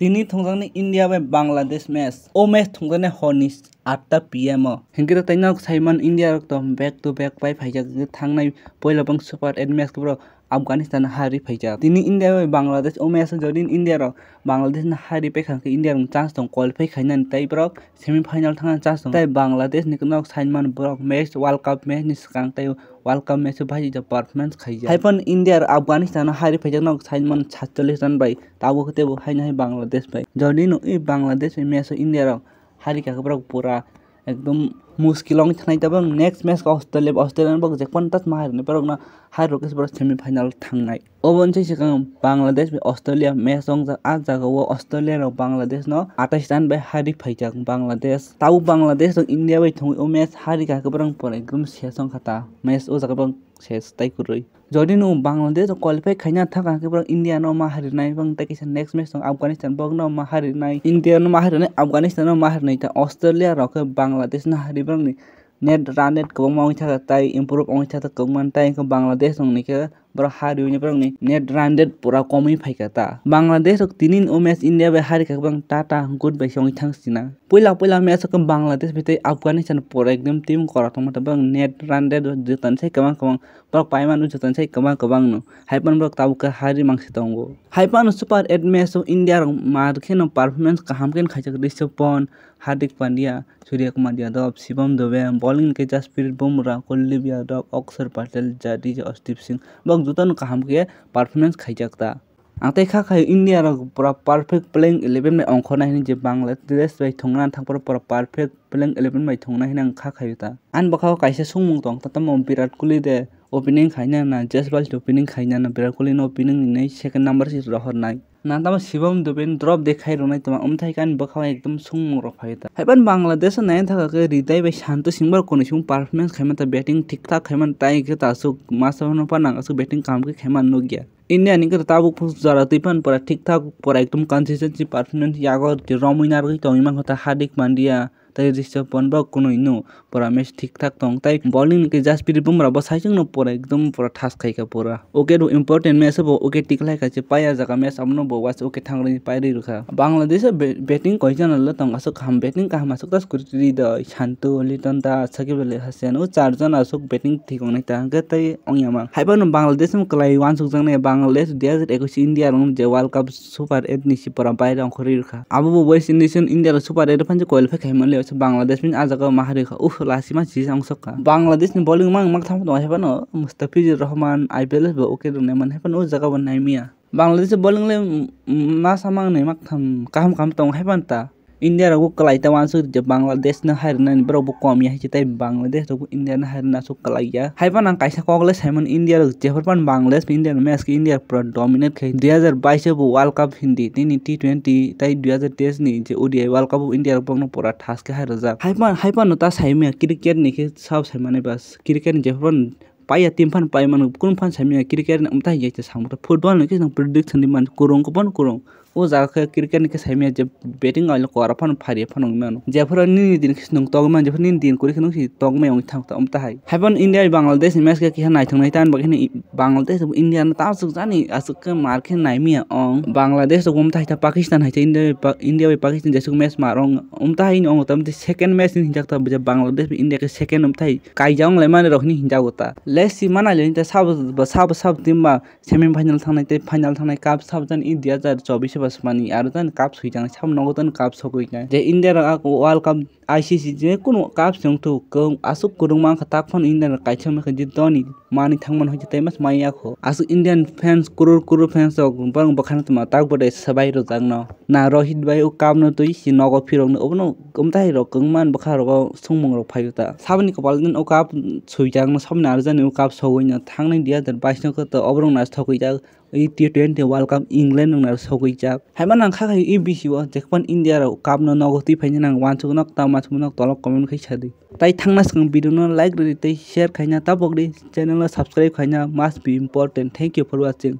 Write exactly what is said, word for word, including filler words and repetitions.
Tini thwngjaknai India bai Bangladesh match. O match thwngjaknai horni atta P M o. Hinkhe tei nok saiman India rok to back to back pai phaijak, thangnai poila bang super eight match borok Afghanistan hari phaijak. Tini India bai Bangladesh o match jodi India rok Bangladesh no hari paikha khe India rok chance tong qualify khainani tei borok semi final thangna chance tong. Tei Bangladesh ni nok saiman borok match World Cup match ni swkang tei World Cup match o bahai performance khaijak. Haiphano India rok Afghanistan no hari phaijak nok saiman satchallis run bai. Tabuk tebo haino hai Bangladesh bai. Jodi no i Bangladesh bai match o India rok hari kha khe borok pura ekdom muskil wng thanai tabang next match khe Australia, Australia no borok jekpan tas ma harini borok no hai rok borok semi final thangnai. Obo wngse swkang Bangladesh bai Australia match wngjak, ah jaga o Australia rok Bangladesh no atais run bai hari phaijak Bangladesh. Tabuk Bangladesh rok India bai thwngwi o match hari kha khe borok pura ekdom ses wngkha ta match o jaga borok ses tai kwrwi. Jodi no Bangladesh rok qualify khaina thaka khe borok India no ma harinai bang tei kisa next match tong Afghanistan borok no ma harinai, India no ma harinai, Afghanistan no ma harinai ta Australia rok khe Bangladesh no hari borok ni net run rate kwbangma wngwi thaka tei improve wngwi thaka kwbangma tei hwnkhe Bangladesh rok ni khe borok hari wngwi borok ni net run rate pura komwi phaikha ta. Bangladesh rok tini o match India bai hari kha bang tata good bai se wngwi thang sina. Puila puila match o khe Bangladesh bai tei Afghanistan pura ekdom team kwrak tongma ta borok net run rate jotono sai kwbang kwbang borok paimano jotono sai kwbang kwbang no. Haiphano borok tabuk khe hari mangsi tongo. Haiphano super eight match o India rok mar kheno performance kaham khe khaijak Rishabh Pant, Hardik Pandya, Surya Kumar Yadav, Shivam Dube, bowling khe Jasprit Bumrah, Kuldeep Yadav, Akshar Patel, Jadeja, Arshdeep Singh. Borok jotono kaham khe performance khaijak ta. Ang tei kha khai India rok pura perfect playing eleven bai ongkhornai hwnwi je Bangladesh bai thwngna thangphuru pura perfect playing eleven bai thwngna hwnwi ang kha khaio ta. Ani bwkhao kaisa songmung tong ta tamo Virat Kohli de opening khaina na Jaiswal de opening khaina na Virat Kohli no opening ni second number si rohornai. Na tamo Shivam Dube ni drop de khai rwnai tamo amthai khe ani bwkhao ekdom songmung rok phaio ta. Haiphano Bangladesh o naina thaka khe Hriday bai Santu Singh bai kunu song performance khaima ta batting thik thak khaima tai khe ta aswk masa phano phano ang aswk batting kaham khe khaima nukya. India ni kwrwi tabuk jora twi phano pura thik thak pura ekdom consistency performance yago je romwi narwgwi tongwi mankha ta Hardik Pandya tei Rishabh Pant bo kunui no pura match thik thak tong tei bowling ni khe Jasprit Bumrah bo saichung no pura ekdom pura thas khaikha pura wicket bo important match bo wicket tiklai kha se pai ah jaga match abono bo watch wicket thangrwi pairwi rwkha. Bangladesh o be-, batting koi jana le tong aswk kaham batting kaham aswk ta kwrwi rwi doi Santu, Liton Das, Shakib Al Hasan o char jona aswk batting thik wngnai ta hwnkhe tei ongya ma. Haiphano Bangladesh no kwlai uansukjaknai, Bangladesh dui hazar ekush India rok je World Cup Super eight ni sipora baire ongkhorwi rwkha. Abo bo West Indies no India rok Super eight o phansi qualify khai manliya, Bangladesh bini ah jaga o ma harwi kha. Uff, lachima chisa ongsokkha. Bangladesh ni bowling mang mak thang tongo, haiphano Mustafizur Rahman I P L bo wicket rwnai man, haiphano o jaga bo naimaya. Bangladesh bowling le, mm, masa mangnai maktham kaham kaham tongo haiphano ta. India rok bo kwlai ta uansuk je Bangladesh no hai rwnani borok bo kom ya hai se tei Bangladesh rok bo India no hai rwna aswk kwlai ya. Haiphano ang kaisa kok le saimano India rok jephru phano Bangladesh bai India ni match khe India pura dominate khai dui hazar bais o bo World Cup hindi nini T twenty tei dui hazar teis ni je O D I World Cup o India rok borokno pura thas khe hai rwjak. Haiphano, haiphano ta saimanya cricket ni khe sabo saimani bas cricket ni jephru phano paiya team phano pai mano, kunu phano saimanya cricket ni amtha hinkhe samung football ni khe prediction di man kurung, kubun kurung. O jaga khe cricket ni khe saimanya je batting aile kwra phano phariya phano wngwi mano. Jephru nini din khe nwng togwi mano, jephru nini din kwrwi khe nwng si togmai wngwi thang ta amtha hai. Haiphano India bai Bangladesh ni match khe keha naithok nai, tamni bagwi hwnwi Bangladesh bo India no ta aswk jani aswk khe mar khe naimaya ong. Bangladesh rok bo amtha hai ta Pakistan hai ta India bai Pa-, India bai Pakistan jesuk match mar ong. Amtahai no tongo, tamni second match ni hinjak ta, Bangladesh bai India khe second amtahai kaijak wng lai mani rok hinwi hinjago ta. Let's see, ma nai lai ta sabo, sabo, sabo team ba semi final thangnai tei final thangnai cup sabo jani dui hazar chobbish ba swmani aro jani cup swijaknai sabo nogo jani cup sogwi nai. Je India rok a World Cup I C C je kunu cup se wngthok, aswk kwrwngma wngkha, tak phano India rok kaisa wngkha je dhoni manwi thangmani hoi tei mas maya kho. Aswk Indian fans, crore crore fans rok borok bwkhano tongma tak bo de swbai rwjakno. Na Rohit bai o cup no twi si nogo phirokno, obono kwmtai rok kwbangma bwkha rogo swngmung rok phai ta. Saboni kwpal din o cup swijakno, saboni arjani o cup sogwino thangnai dui hazar bais no khe to oborok no sogwijak. I T twenty World Cup England rok no sogwijak. Haiphano ang kha khai E B C o jephru India rok cup no nogo twi phaina nang uansuknok ta uansuknok tolok comment khai sadi. Tai thangna swkang video no like rwdi tei share khaina tabokdi channel no subscribe khaina must be important. Thank you for watching.